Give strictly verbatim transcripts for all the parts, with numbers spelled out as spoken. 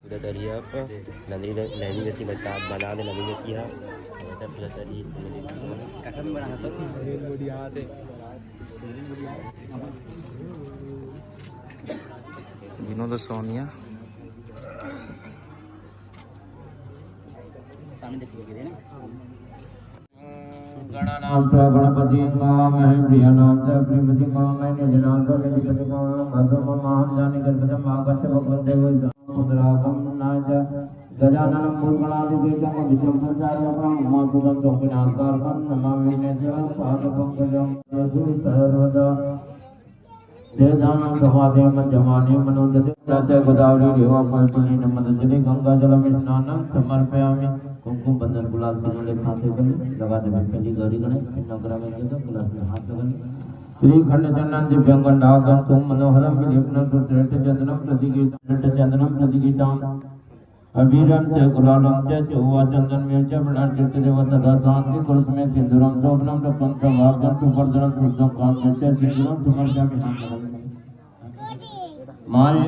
पूजा करिए आप, नंदिनी, नंदिनी जैसी बता, बना दे नंदिनी की, हाँ। ऐसा पूजा करिए। विनोद सोनिया। सामने देखिए, गिरे ना। गणानां त्वा गणपतिं हवामहे, प्रियाणां च प्रियपतिं हवामहे, निजनां च निजपतिं हवामहे, मधुममाहं जाने गर्भजम् आगच्छ भगवन्ते वै पुनरागमनाय च। गजाननं भूतगणादिसेवितं कपित्थं फणिसुतं उमासुतं शोकविनाशकारकं नमामि विघ्नेश्वरं पादपङ्कजम्। सर्वदा वेदानां समाधे मध्यमाने मनोदधे च गोदावरी रेवा पाल्पने नर्मदा जले गंगा जलम स्नानं समर्पयामि। कुमकुम बंदन गुलाल तीनों ले साथे कर ले, लगा दे पहली गौरी गणेश, फिर नगरा में जगह गुलाल में हाथ लगा ले। श्रीखंड चंदन दिव्यंगन डाकं सुमनोहरम विलेपनं सुश्रेष्ठ चंदनम प्रतिगीत, श्रेष्ठ चंदनम प्रतिगीताम। अबीरं च गुलालं च चौवा चन्दनमेव च मृणाल कीर्तिरेव सदा शान्ति कुरुष्व मे सिन्दूरं शोभनं रक्तं च भाग्यं सुवर्धनं सुसुखं कान्तिं च सिन्दूरं समर्पयामि। माल्य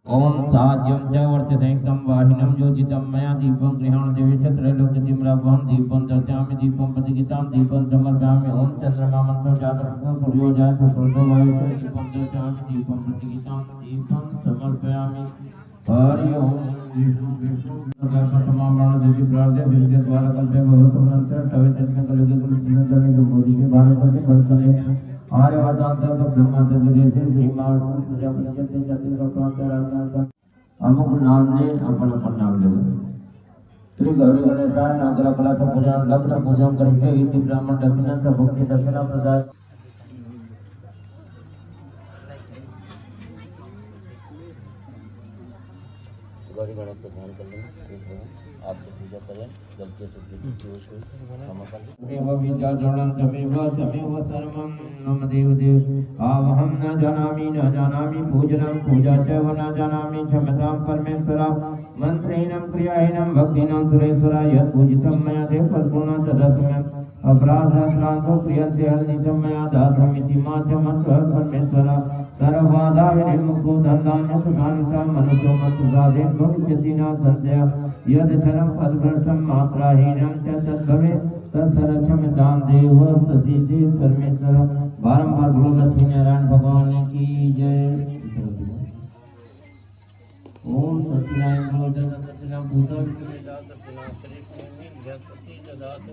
ॐ साज्यं च वर्चसैकं वाहिनं योजितं मया दीपं गृहाण देवेश त्रैलोक्यतिमिरापहं दीपं दर्शयामि दीपं प्रतिगीतां दीपं समर्पयामि। ॐ चन्द्रमा मन्त्रं जातकं सूर्यो जायतु पुरुषो वायुश्च दीपं दर्शयामि दीपं प्रतिगीतां दीपं समर्पयामि। हरि ओम विष्णु विष्णु प्रथमा मरण दिव्य प्रार्थना दिव्य द्वार कल्पे भव सुमंत्र तवे चंद्र कलयुग कुल सुंदर जन जो मोदी के भारत के बल कले आर्य वातांतर तो ब्रह्मा चंद्र जैसे श्री महाविष्णु प्रजापति जैसे छत्तीसगढ़ प्रांत राजनाथ अमुक नाम ले अपन अपन नाम ले। श्री गौरी गणेशाय नागरा कला से पूजन लग्न पूजन करेंगे इति ब्राह्मण दक्षिणा से भक्ति दक्षिणा प्रदाय। गौरी गणेश को ध्यान कर लेना। आपको पूजा करें, गलतियों से जो भी हो, कोई क्षमा कर दें। तमेव विद्या द्रोणं तमेव तमेव सर्वं मम देव देव। आवहं न जानामि न जानामि पूजनं पूजा चैव न जानामि क्षमतां परमेश्वर। मन्त्रहीनं क्रियाहीनं भक्तिहीनं सुरेश्वर। यत् पूजितं मया देव तत्कुरुणां तदस्तु मे। अपराधः श्राद्धो क्रियते हन्नितं मया दातमिति मां क्षमस्व परमेश्वर। सर्वबाधा विनिर्मुक्तो धनधान्य सुखानि च मनुष्यो मत्प्रसादेन भविष्यति न संशयः। यदक्षरं पदभ्रष्टं मात्राहीनं च तद्भवेत् तत्सर्वं क्षम्यतां देव प्रसीद परमेश्वर। बारंबार बोलो लक्ष्मी नारायण भगवान की जय। ओम सत्यनारायण बोलो जय सत्यनारायण भूतम जय सत्यनारायण शरीर में बृहस्पति जगत।